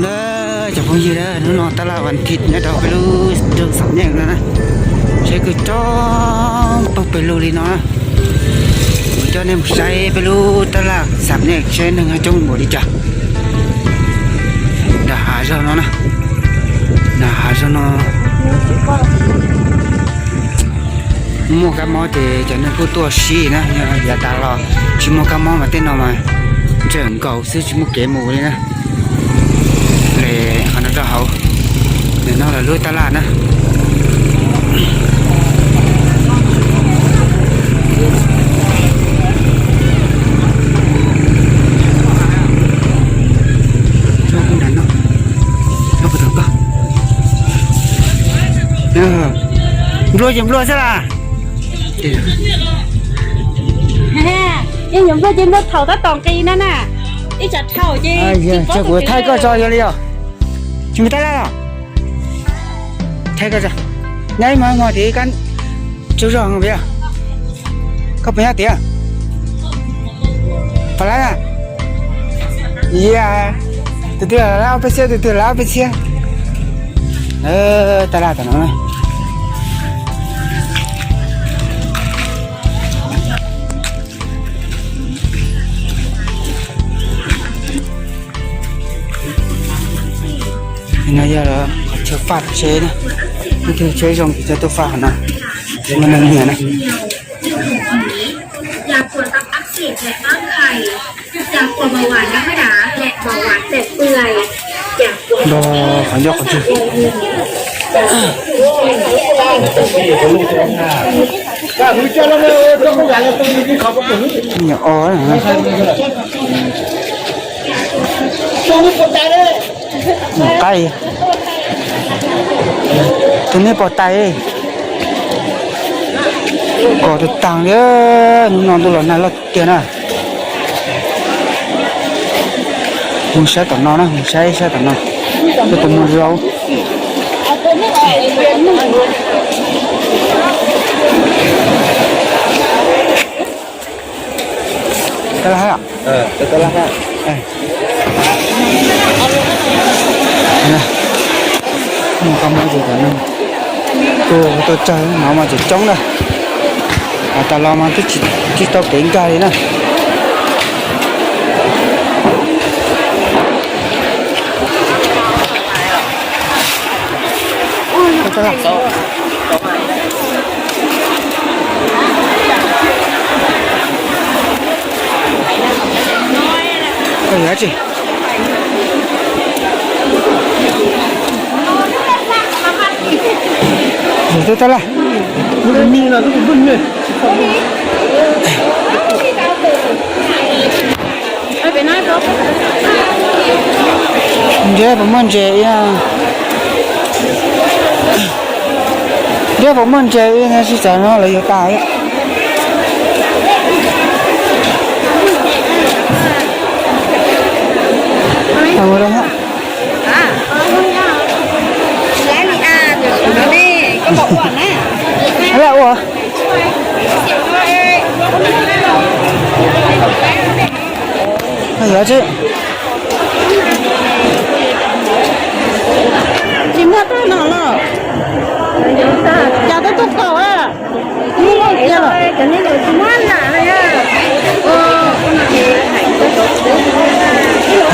Na, cov phooj ywg na, hnub no tab laj vas thiv nyob rau peb lub roob Xam Nyeej no na, seb kwj coob pawg pes lug li no na. Kuv coj nej mus saib peb lub tab laj Xam Nyeej seb neeg ho coob npaum li cas. Nram hav zog no na, nram hav zog no muaj kab mob ces cov neeg kuj tuaj sib na, yav tas los tsis muaj kab mob mas tej no mas ntsawm nkaus xwb tsis muaj kev mus li na. Qhov no rau hauv, nim no lawv lub tab laj na. Nplua ces nplua xwb las. Ib nyuag nplua ces nplua thaum tab tom nqis no na. Ib tsam dhau ces kuv thaij koj tso yog li os. Tsis muaj tab laj los? Thaij koj tso. Nyob ib hmos ib hmos tid kab tsaug zog tiag. Koj puas nyob tiag? Pom lawm na? Tus twg lawv ob peb txhiab, tus twg lawv ob peb txhiab. Tab laj tom no. No yog qhov chaw faj tsheb na, leej twg tsheb zoo ces coj tuaj faj hauv no, muaj neeg nyiam na. Nrog qhov ncauj qhov ntswg. Nyuam o. Mus qaib. Tus nej pom tais, kos tag tag li. Hnub no ntuj los nag loj tiag na. Mus saib tom no na, mus saib saib tom no. Tus mus zaub. Tab laj hab. Mus qhov muag ces tam no tuaj tsawg no mas tseem coob na. Has tas los mas twb tsis tau kev nkag li na. Koj yuav dab tsi? Yus twb tab laj. Ntshe puas muaj ntses ib, ntshe puas muaj ntses ib no sib txawv no lawv yuav tas. Lawv ua. Yog tsis, tsis muaj tag no los, cas twb tuaj kaum a.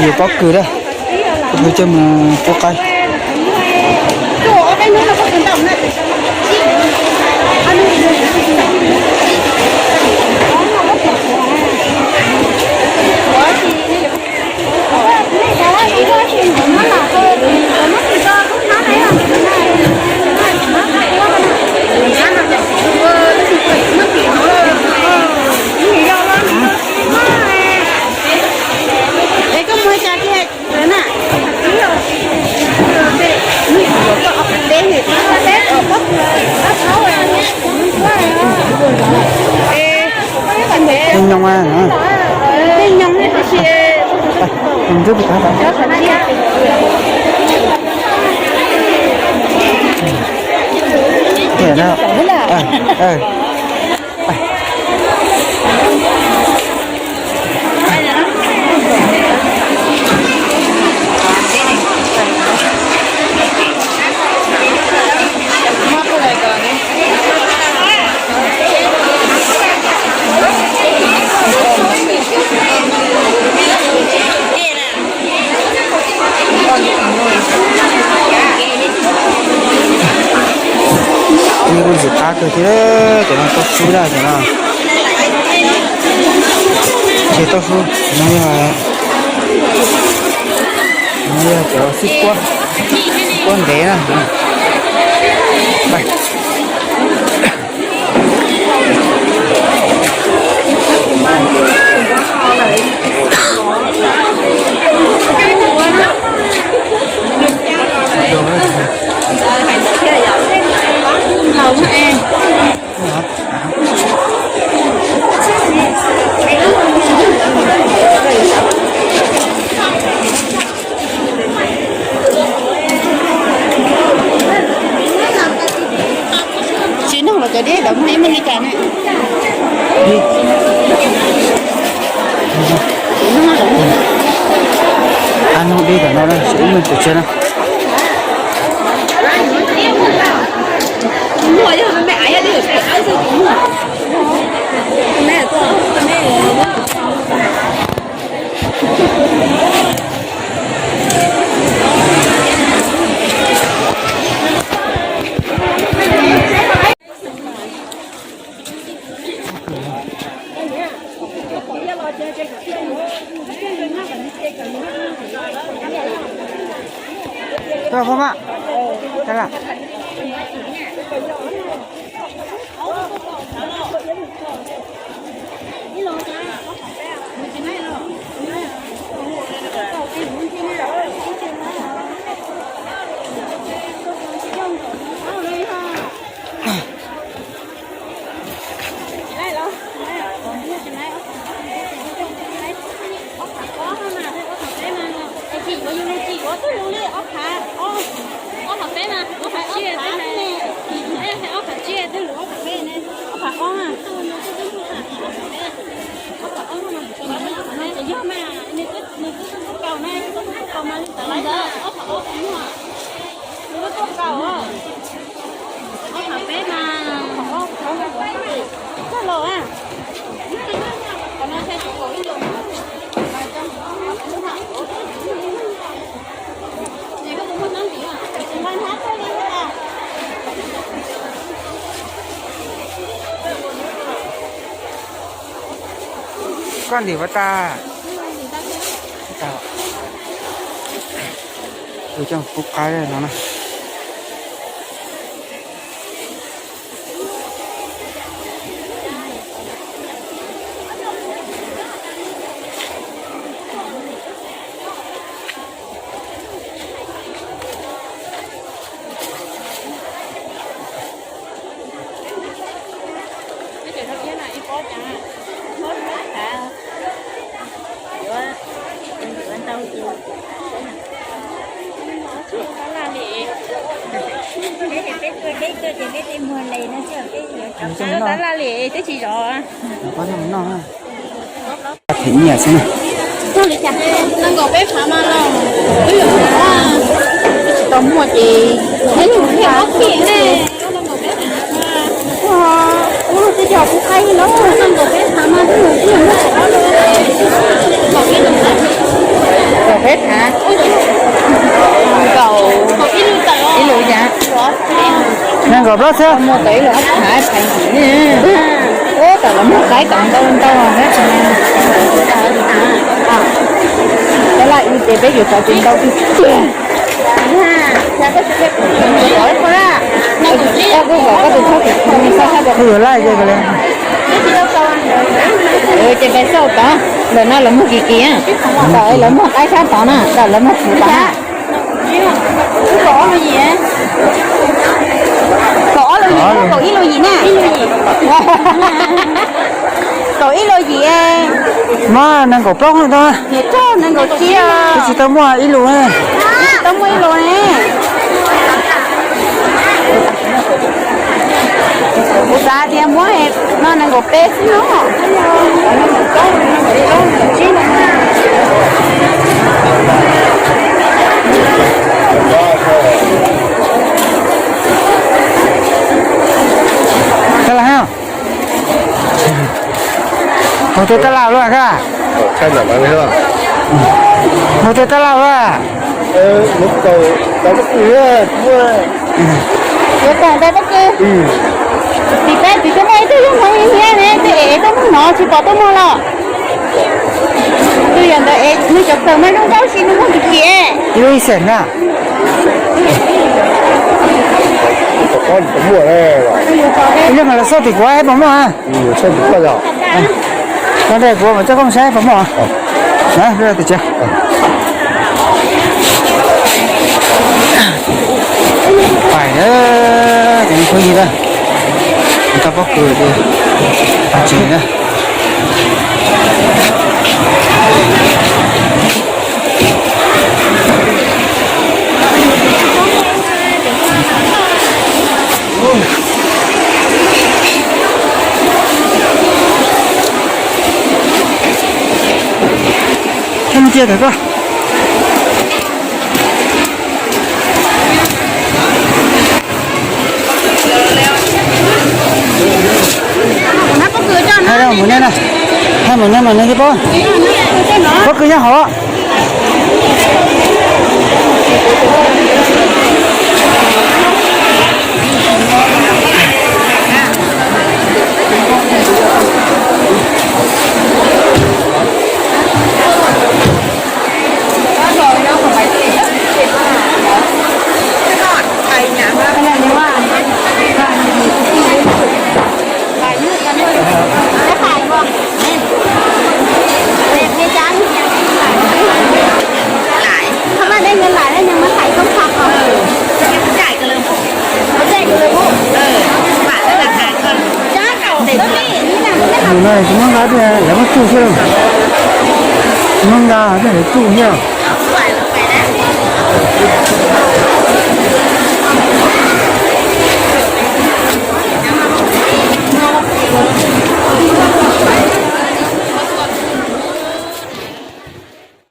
Yus pob kws da, kuv coj mus pub qaib. Es koj mus ua cas kiag na? Nyoos, nyoos. Kuj ntxim qab kawg thiab, cov no tauj sub na, cov no. Ces tauj sub, no yog, no yog cov xib puab, xib puab ntev na. Tsis noog los cov dib ntawd muaj ib me li cas ne? Ab, noog dib tom no na, ib me tus tshiab na. Tuaj, phob maj. Ob phav, ob phav peb mas, ob phav, ob phav ne, ob phav tsiaj twg lus ob phav peb ne, ob phav ob mas, ob phav ob mas, ob phav ob mas, yog mas, nws twb, nws twb tuaj kaus na, twb tuaj kaus mas li ntawd lawm, ob phav ob phav muaj, nws twb tuaj kaus, ob phav peb mas, ob phav ob, txog los a, qhov no sai tsis kaus ib lus. Koj ntim puas tag? Tus coj pub qaib no na. Tab laj li twb tsis zov. Them nyiaj xwb na. Nees nkaum peb phav mas los, twb yuav tsis tau muaj ces, ub, lub teb chaws kuv qaib los, nees nkaum peb phav mas twb yuav tsis muaj. Nees nkaum peb phav, nkaum ib lus cas? Nees nkaum plaub txhiab. Muaj tau ib lus ob phav, ib phav yim. Ub, tam lawv muag qaib tau ntau ntau thiab. Tab laj ib ces peb yuav tau tus ntau tiag tiag. Koj kuj kom koj tus txhob tus txhob, koj yuav laj ces koj li. Ces peb xauj tod, ntawm no lawv muag kim kim, ntawm lawv muag qaib sab tod na, ntawm lawv muag txiv tod na. Kaum ob lus yim, kaum ib lus yim na. Kaum ib lus yim. Mas nees nkaum plaub tau. Niam tij, nees nkaum tsib. Twb tsis tau muaj ib lus ne. Twb tsis tau muaj ib lus ne. Kuv xav tias muab no nees nkaum peb xwb no. Tab laj, mus tej tab laj luaj koj. Mus tej tab laj luaj. Yuav tau ntau pab kws. Tim peb tsis tau muaj ib tug yog hmoov ib hiab ne, twb ev tuaj mus no tsis pom tuaj muag los. Twb yog ntawd es nws cov kawm mas zoo nkauj si nws muag kim kim. Ib lub ib xees na. Ib lub mas los xauj tim kuv pom muaj. Koj nrog kuv mam coj koj saib pom muaj. Na, peb tias pais na, tus phooj ywg na, tau pob kws tsev na. Thaij mus cia tawm koj. Thaij mus nej na, thaij mus nej mas nej thiaj paub. Pob kws nyob hauv. Tus no tsis muab nqa thiab, lawv muab tsuj thiab. Tsis muab nqa thiab lawv tsuj thiab.